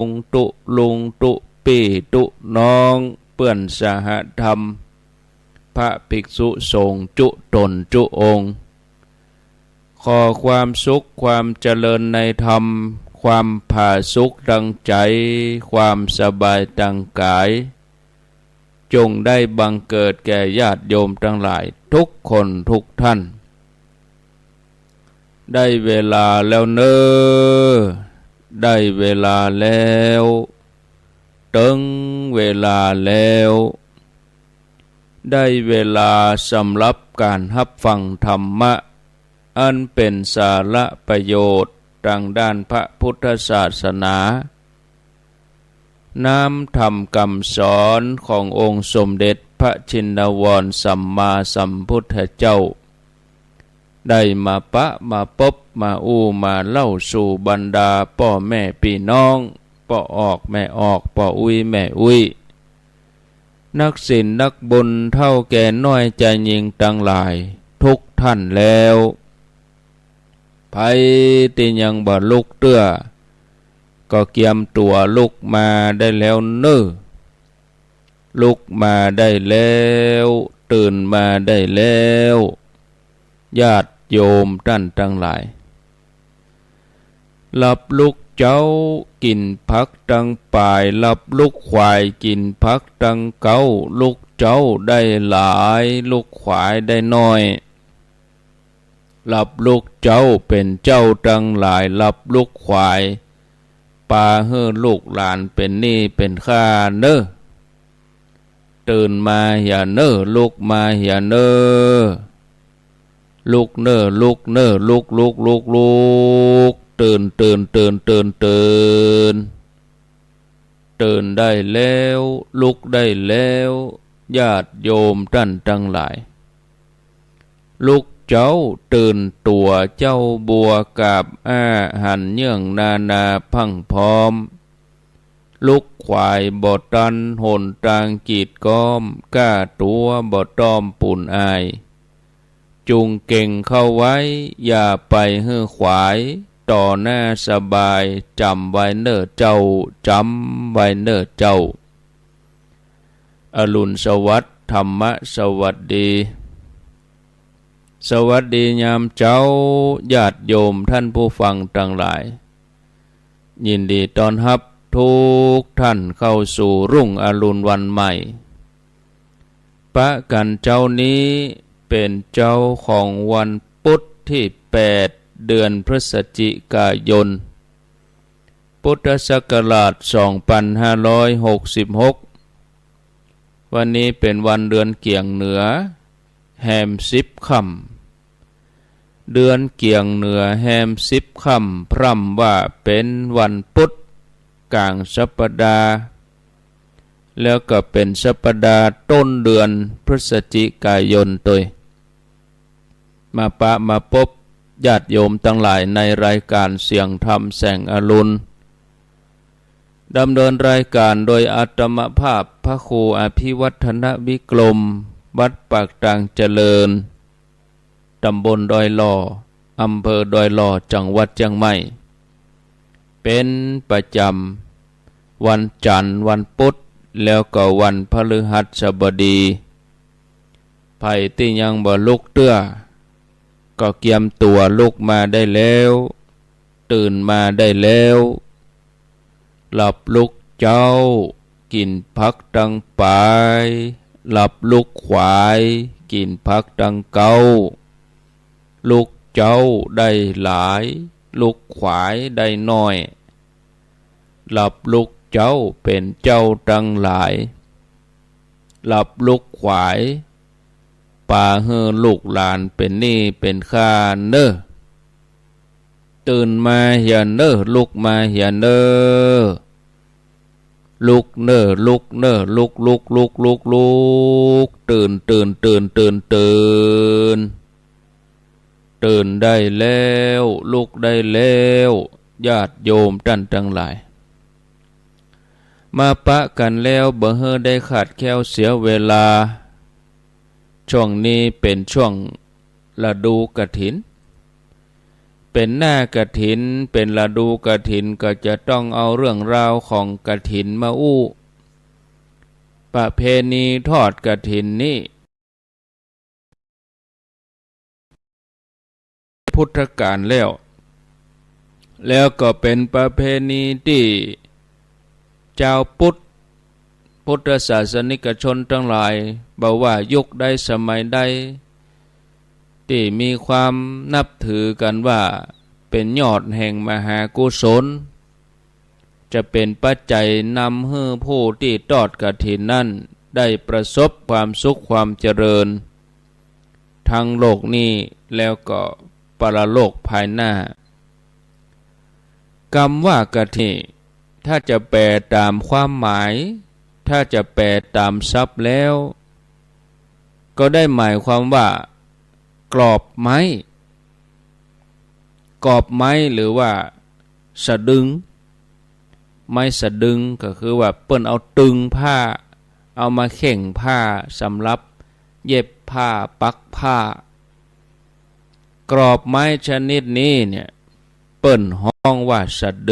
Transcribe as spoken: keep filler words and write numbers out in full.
ง ตุ๊ลุง ตุ๊ปี้ ตุ๊น้อง เปื้อนสหธรรม พระภิกษุสงฆ์จุ๊ต๋นจุ๊องค์ ขอความสุขความเจริญในธรรม ความผาสุกตางใจ๋ ความสบายตางก๋าย จงได้บังเกิดแก่ญาติโยมตังหลายทุกคนทุกท่าน ได้เวลาแล้วเน่อ ได้เวลาแล้ว เติงเวลาแล้ว ได้เวลาสำหรับก๋านฮับฟังธรรมะ อันเป๋นสาระประโยชน์ตางด้านพระพุทธศาสนา น้ำธรรมกำสอนขององค์สมเด็จพระชินวรสัมมาสัมพุทธเจ้า ได้มาปะมาปบมาอู้มาเล่าสู่บรรดาป้อแม่ปี้น้อง ป้อออกแม่ออก ป้ออุ๊ยแม่อุ๊ย นักศีลนักบุญเฒ่าแก่น้อยจายญิงตังหลายทุกท่านแล้ว ใผตี้ยังบ่ลุกเตื้อ ก็เกียมตั๋วลุกมาได้แล้วเน่อ ลุกมาได้แล้ว ตื่นมาได้แล้ว ญาติโยมต้านตังหลาย หลับลุกเจ๊า กิ๋นผักตังป๋าย หลับลุกขวาย กิ๋นผักตังเก๊า ลุกเจ๊าได้หลาย ลุกขวายได้น้อย หลับลุกเจ๊าเป๋นเจ้าตังหลาย หลับลุกขวาย ปาหื้อลูกหลานเป๋นหนี้เป๋นข้าเน่อ ตื่นมาเหียเน่อ ลุกมาเหียเน่อ ลุกเน่อ ลุกเน่อ ลุก ลุก ลุก ลุก ตื่น ตื่น ตื่น ตื่น ตื่น ตื่นได้แล้ว ลุกได้แล้ว ญาติโยมต้านตังหลาย ลุกเจ๊าตื่นตั๋ว เจ๊าบัวกาบอ้า หันเยื่องนานาพรั่งพร้อม ลุกขวายบ่ตัน หนตางกีดก๊อม ก้าตั๋วบ่ต้อมปูนอาย จุ่งเก่งเข้าไว้ อย่าไปหื้อขวาย ต่อหน้าสบาย จ๋ำไว้เน่อเจ้า จ๋ำไว้เน่อเจ้า อรุณสวัสดิ์ ธรรมะสวัสดี สวัสดียามเจ๊า ญาติโยมต้านผู้ฟังตังหลาย ยินดีต้อนฮับกู้ต้านเข้าสู่รุ่งอรุณวันใหม่ ปะกั๋นเจ๊านี้เป๋นเจ๊าของวันปุ๊ดตี้แปด เดือนพฤศจิกายน พุทธศักราชสองปันห้าร้อยหกสิบหก วันนี้เป๋นวันเดือนเกี่ยงเหนือ แฮมสิบค่ำ เดือนเกี่ยงเหนือแฮมสิบค่ำ พร่ำว่าเป๋นวันปุ๊ดก๋างสัปดาห์ แล้วก็เป๋นสัปดาห์ต้นเดือนพฤศจิกายนตวย มาปะมาปบญาติโยมตังหลายในรายก๋านเสียงธรรมแสงอรุณ ดำเนินรายก๋านโดยอาตมาภาพพระครูอภิวัฒนวิกรม วัดปากตางเจริญ ตำบลดอยหล่อ อำเภอดอยหล่อ จังหวัดเจียงใหม่ เป๋นประจ๋ำวันจั๋นทร์ วันปุ๊ด แล้วก็วันพฤหัสบดี ใผตี้ยังบ่ลุกเตื้อ ก็เกียมตั๋วลุกมาได้แล้ว ตื่นมาได้แล้ว หลับลุกเจ๊า กิ๋นผักตังป๋าย หลับลุกขวาย กิ๋นผักตังเก๊า ลุกเจ๊าได้หลาย ลุกขวายได้น้อย หลับลุกเจ๊าเป๋นเจ้าตังหลาย หลับลุกขวาย ปาหื้อลูกหลานเป๋นหนี้เป๋นข้าเน่อ ตื่นมาเหียเน่อ ลุกมาเหียเน่อ ลุกเน่อ ลุกเน่อ ลุก ลุก ลุก ลุก ลุก ตื่น ตื่น ตื่น ตื่น ตื่น ตื่นได้แล้ว ลุกได้แล้ว ญาติโยมต้านตังหลาย มาปะกั๋นแล้วบ่หื้อได้ขาดแคลนเสียเวลา ช่วงนี้เป๋นช่วงฤดูกฐิน เป๋ ป๋นหน้ากฐิน ป๋นฤดูกฐิน ก็จะต้องเอาเรื่องราวของกฐินมาอู้ ประเพณีทอดกฐินนี้ พุทธกาลแล้ว แล้วก็เป๋นประเพณีตี้จาวพุทธ พุทธศาสนิกชนตังหลาย บ่ว่ายุคใดสมัยใด ตี้มีความนับถือกั๋นว่าเป๋นยอดแห่งมหากุศล จะเป๋นปัจจัยนำหื้อผู้ตี้ทอดกฐินนั้นได้ประสบความสุขความเจริญ ทั้งโลกนี้แล้วก็ปรโลกภายหน้า กำว่ากฐิน ถ้าจะแปลต๋ามความหมาย ถ้าจะแปลต๋ามศัพท์แล้ว ก็ได้หมายความว่า กรอบไม้ กรอบไม้หรือว่าสะดึง ไม้สะดึงก็คือว่าเปิ้นเอาตึงผ้า เอามาเข่งผ้าสำหรับเย็บผ้า ปักผ้า กรอบไม้ชนิดนี้เนี่ย เปิ้นฮ้องว่าสะดึง